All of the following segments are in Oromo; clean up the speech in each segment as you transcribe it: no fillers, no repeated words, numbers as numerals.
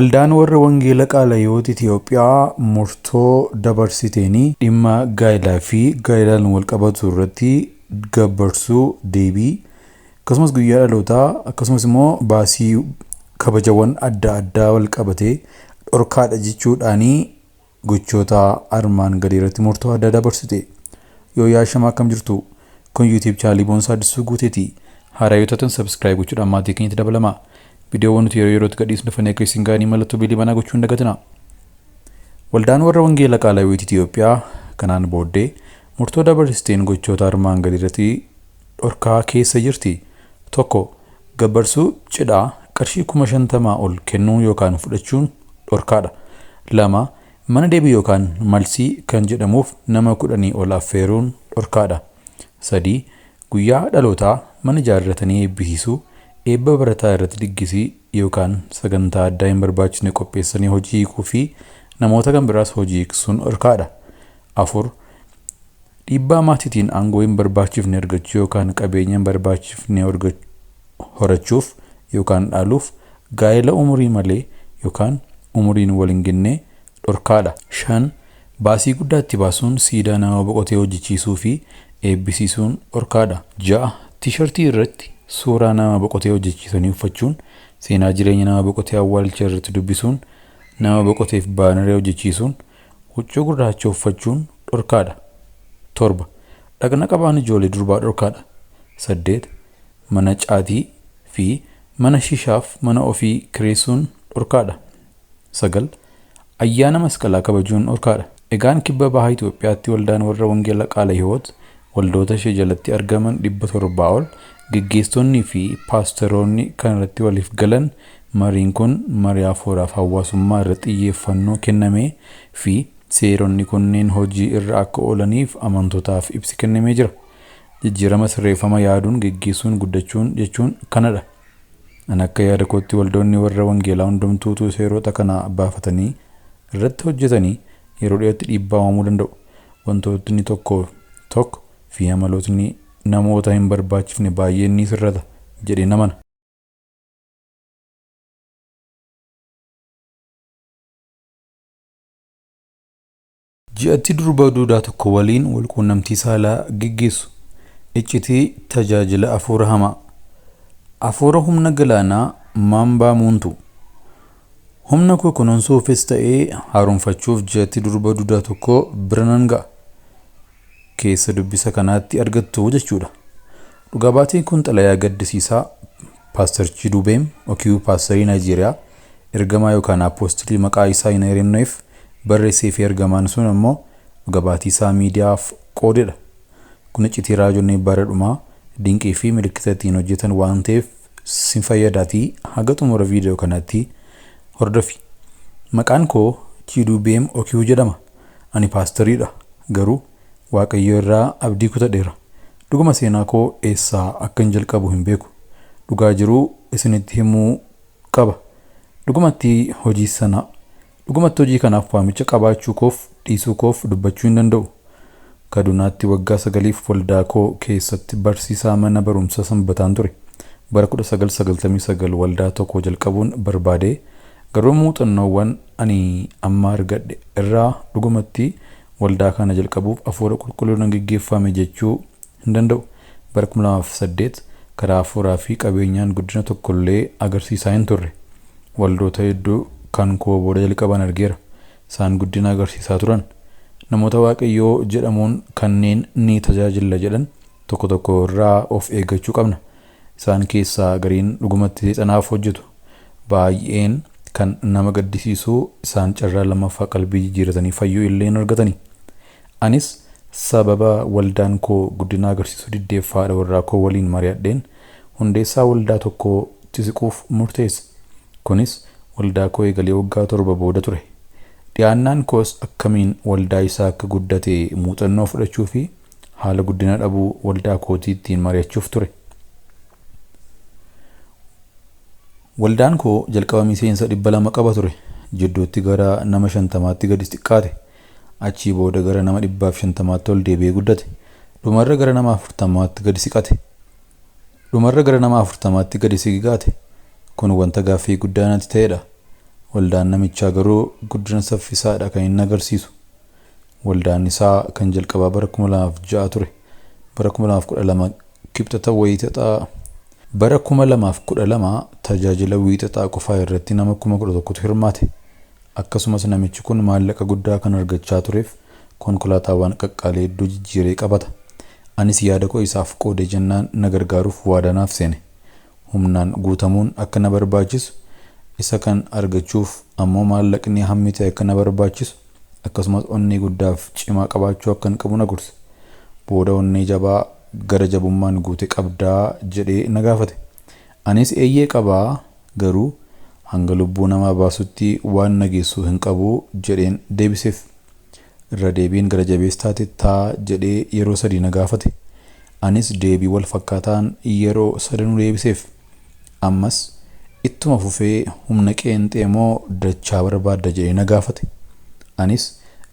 Waldaan warra Wangeela Qaalayoot Itiyoophiyaa murtoo dabarsiteen dhimma gaa'elaa fi gaa'elaan wal qabatu irratti gabbarsuu deebii akkasumas guyyaa dhalootaa akkasumas immoo baasii kabajawwan adda addaa wal qabatee dhorkaadha jechuudhaanii gochoota armaan gadii irratti murtoo adda dabarsite. Yoo yaashamaa akkam jirtu kun YouTube chaanalii Boonsaa Addisuu Guuteeti. Haaraa yoo taatan subscribe gochuudhaan maatii keenyatti dabalamaa. Viidiyoowwan nuti yeroo yerootti gadhiisnu dhufanii akka isin ga'anii mallattoo bilii banaa gochuu hin dagatinaa. Waldaan warra Wangeela Qaalawiit Itiyoophiyaa kanaan booddee murtoo dabarsiteen gochoota armaan gadii irratti dhorkaa keessa jirti. Tokko gabbarsuu cidhaa qarshii 50,000 ol kennuu yookaan fudhachuun dhorkaadha. Lama mana deebii yookaan malsii kan jedhamuuf nama 10 ol affeeruun dhorkaadha. Sadii guyyaa dhalootaa mana ijaarratanii eebbisiisuu eebba barataa irratti diggisii yookaan sagantaa addaa hin barbaachisne qopheessanii hojii hiikuu fi namoota kan biraas hojii hiiksuun dhorkaadha. Afur dhiibbaa maatiitiin aangoo hin barbaachifne argachuu yookaan qabeenya hin barbaachifne horachuuf yookaan dhaaluuf gaa'ela umurii malee yookaan umuriin wal hin ginne dhorkaadha. Shan baasii guddaa itti baasuun siidaa nama boqotee hojjechiisuu fi eebbisiisuun dhorkaadha. Ja'a tiishartii irratti suuraa nama boqotee hojjechiisanii uffachuun seenaa jireenya nama boqotee awwaalcha irratti dubbisuun nama boqoteef baanaree hojjechiisuun huccuu gurraacha uffachuun dhorkaadha. Torba dhaqna qabaan ijoollee durbaa dhorkaadha. Saddeet mana caatii fi mana shishaaf mana ofii kireessuun dhorkaadha. Sagal ayyaana masqalaa kabajuun dhorkaadha. Egaan kibba bahaa Itoophiyaatti waldaan warra Wangeela Qaala Hiwoot waldoota ishee jalatti argaman 700 ol geggeessitoonnii fi paasteroonni kan irratti waliif galan mariin kun marii hafuuraaf hawaasummaa irratti xiyyeeffannoo kennamee fi seeronni kunneen hojii irra akka oolaniif amantootaaf ibsi kennamee jira. Jijjiirama sirreeffama yaaduun geggeessuun guddachuun jechuun kanadha. Ani akka yaada kootti waldoonni warra wangeelaa hundumtuutu seerota kana baafatanii irratti hojjetanii yeroo dhiyootti dhiibbaa uumuu danda'u. Wantootni tokko tokko fi amalootni namoota hin barbaachifne baay'een ni sirrata jedheen amana. Ji'atti durba duudaa tokko waliin wal quunnamtii saalaa geggeessu. Iccitii tajaajila hafuura hamaa. Hafuura humna galaanaa maambaa muuntu. Humna koo kunuunsuufis ta'ee haaromfachuuf ji'atti durba duudaa tokko bira nan ga'a. Keessa dubbisa kanaatti argattu jechuudha. Dhugaa baatiin kun xalayaa gaddisiisaa Paaster Chidubeem Okiyu paasterii Naayijeeriyaa ergamaa yookaan appoostilii maqaa isaa hin eeramneef barreessee fi ergamaan sun immoo dhugaa baatii isaa miidiyaaf qoodedha. Kun iccitii raajonni bara dhumaa dinqii fi milikkita ittiin hojjetan waan ta'eef sin fayyadaatii haga xumura viidiyoo kanaatti hordofi. Maqaan koo Chidubeem Okiyu jedhama. Ani paasteriidha. Garuu Waaqayyo irraa abdii kutadheera. Dhuguma seenaa koo eessaa akkan jalqabu hin beeku. Dhugaa jiruu isinitti himuu qaba. Dhugumatti hojii sana dhugumatti hojii kanaaf waamicha qabaachuu koof dhiisuu koof dubbachuu hin danda'u. Kadunaatti waggaa 9f waldaa koo keessatti barsiisaa mana barumsa sanbataan ture. Bara 1999 waldaa tokko jalqabuun barbaade garuu muuxannoowwan ani amma argadhe irraa dhugumatti waldaa kana jalqabuuf hafuura qulqulluun geggeeffame jechuu hin danda'u. Bara 2008 karaa hafuuraa fi qabeenyaan guddina tokkollee agarsiisaa hin turre. Waldoota hedduu kan koo booda jalqaban argeera. Isaan guddina agarsiisaa turan. Namoota Waaqayyoo jedhamuun kanneen ni tajaajilla jedhan tokko tokko irraa of eeggachuu qabna. Isaan keessaa gariin dhugumatti seexanaaf hojjetu. Baay'een kan nama gaddisiisu isaan carraa lammaffaa qalbii jijjiirratanii fayyuu illee hin argatani. Anis sababa waldaan koo guddina agarsiisuu diddeef haadha warraa koo waliin mari'adheen hundeessaa waldaa tokkootti siquuf murteesse. Kunis waldaa koo eegalee waggaa 7 booda ture. Dhiyaannaan koos akkamiin waldaa isaa akka guddate muuxannoo fudhachuu fi haala guddina dhabuu waldaa kootii ittiin mari'achuuf ture. Waldaan koo jalqaba miseensa 200 qaba ture. Jidduutti gara nama 50tti gadi xiqqaate. Achii booda gara nama 150tti ol deebi'ee guddate. Dhumarra gara nama 40tti gadi siqate. Dhumarra gara nama 40tti gadi siqaate. Kun wanta gaaffii guddaa natti ta'edha. Waldaan namichaa garuu guddina saffisaadha kan inni agarsiisu. Waldaan isaa kan jalqabaa bara 2006 ture. Bara 2012 kibxata wiixataa bara 2012 tajaajila wiixataa qofaa irratti nama 11,000tu hirmaate. Akkasumas namichi kun maallaqa guddaa kan argachaa tureef konkolaataawwan qaqqaalee hedduu jijjiiree qabata. Anis yaada koo isaaf qoodee jennaan na gargaaruuf waadaa naaf seene. Humnaan guutamuun akka na barbaachisu, isa kan argachuuf ammoo maallaqni hammi ta'e akka na barbaachisu, akkasumas onnee guddaaf cimaa qabaachuu akkan qabu na gorse. Booda onnee jabaa gara jabummaan guute qabdaa jedhee na gaafate. Anis eeyyee qabaa, garuu hanga lubbuu namaa baasutti waan na geessu hin qabu jedheen deebiseef. Irra deebiin gara jabeessa taate taa jedhee yeroo sadii na gaafate. Anis deebii wal fakkaataan yeroo sadanuu deebiseef. Ammas ittuma fufee humna qeenxee moo dachaa barbaadda jedhee na gaafate. Anis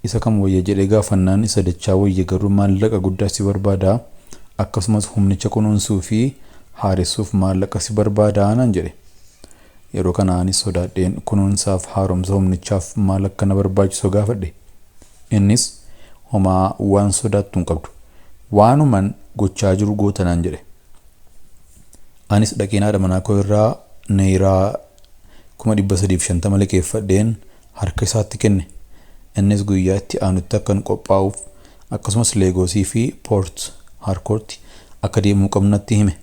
isa kam wayya jedhee gaafannaan isa dachaa wayya, garuu maallaqa guddaa si barbaadaa, akkasumas humnicha kunuunsuu fi haaressuuf maallaqa si barbaadaa naan jedhe. Yeroo kana anis sodaadheen kunuunsaaf haaromsa humnichaaf maal akka na barbaachisu gaafadhe. Innis homaa waan sodaattu hin qabdu, waanuman gochaa jiru goota naan jedhe. Anis dhaqeen haadha manaa koo irraa nayiraa 350,000 liqeeffadheen harka isaatti kenne. Innis guyyaa itti aanutti akkan qophaa'uuf akkasumas Leegoosii fi Poort Harkoortti akka deemuu qabnu natti hime.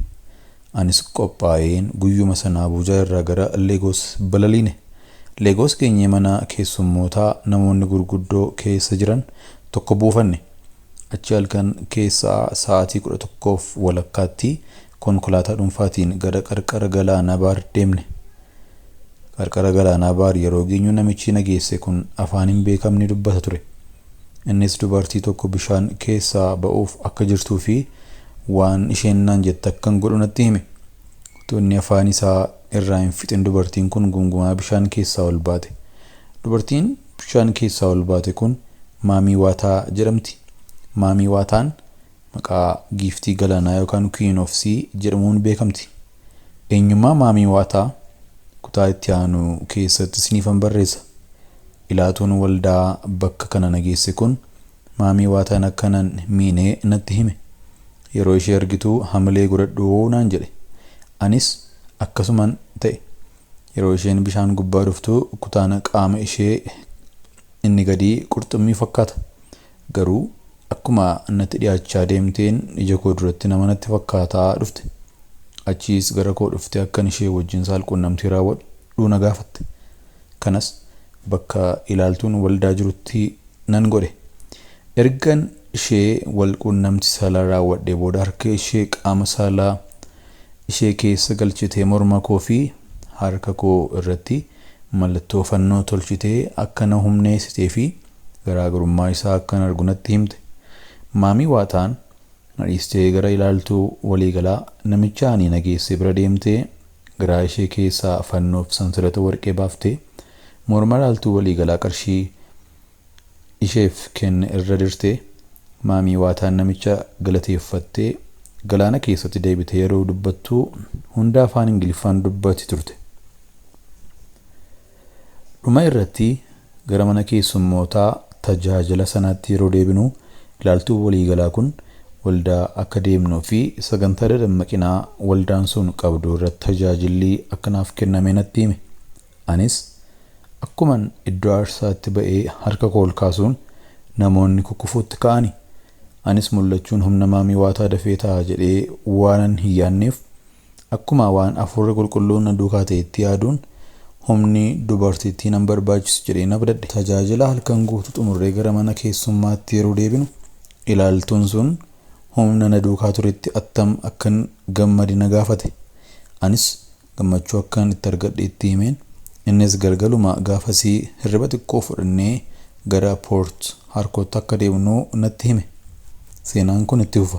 Anis qophaa'een guyyuma sana Abuujaa irraa gara Leegoos balaliine. Leegoos geenyee mana keessummootaa namoonni gurguddoo keessa jiran tokko buufanne. Achi halkan keessaa sa'aatii 11:30tti konkolaataa dhuunfaatiin gara qarqara galaanaa baar deemne. Qarqara galaanaa baar yeroo geenyu namichi na geesse kun afaan hin beekamne dubbata ture. Innis dubartii tokko bishaan keessaa ba'uuf akka jirtuu fi waan isheen naan jette akkan godhu natti hime. Utuu inni afaan isaa irraa hin fixin dubartiin kun gungumaa bishaan keessaa ol baate. Dubartiin bishaan keessaa ol baate kun Maamii Waataa jedhamti. Maamii Waataan maqaa giiftii galaanaa yookaan Queen of Sea jedhamuun beekamti. Eenyummaa Maamii Waataa kutaa itti aanu keessatti isiniifan barreessa. Ilaatuun waldaa bakka kana na geesse kun Maamii Waataan akkanan miinee natti hime. Yeroo ishee argitu hamilee godhadhu naan jedhe. Anis akkasuman ta'e. Yeroo isheen bishaan gubbaa dhuftu kutaan qaama ishee inni gadii qurxummii fakkaata. Garuu akkuma natti dhiyaachaa deemteen ija koo duratti nama natti fakkaataa dhufte. Achiis gara koo dhuftee akkan ishee wajjin saalqunnamtii raawwadhu na gaafatte. Kanas bakka ilaaltuun waldaa jirutti nan godhe. Ergan ishee wal quunnamtii saalaa raawwadhee booda harka ishee qaama saalaa ishee keessa galchitee morma koo fi harka koo irratti mallattoo fannoo tolchitee akka na humneessitee fi garaagarummaa isaa akkan argu natti himte. Maamii Waataan na dhiistee gara ilaaltuu waliigalaa namicha ani na geesse bira deemtee garaa ishee keessaa fannoof sansalata warqee baaftee morma ilaaltuu waliigalaa qarshii isheef kenne irra dirtee Maamii Waataan namicha galateeffattee galaana keessatti deebitee yeroo dubbattu hunda afaan Ingiliffaan dubbatti turte. Dhuma irratti gara mana keessummootaa tajaajila sanaatti yeroo deebinu ilaaltuu waliigalaa kun waldaa akka deemnuu fi sagantaa dadammaqinaa waldaan sun qabdu irratti tajaajilli akka naaf kenname natti hime. Anis akkuman iddoo aarsaatti ba'ee harka koo ol kaasuun namoonni kukkufuutti ka'ani. Anis mul'achuun humna Maamii Waataa dafee ta'a jedhee waanan hin yaadneef akkuma waan hafuurri qulqulluun na duukaa ta'etti yaaduun humni dubartittii nan barbaachisu jedhee na abdadhe. Tajaajila halkan guutuu xumurree gara mana keessummaatti yeroo deebinu ilaaltuun sun humna na duukaa turetti attam akkan gammade na gaafate. Anis gammachuu akkan itti argadhe itti himeen innis galgaluma gaafasii hirriba xiqqoo fudhannee gara Poort Harkootti akka deemnu natti hime. Seenaan kun itti fufa.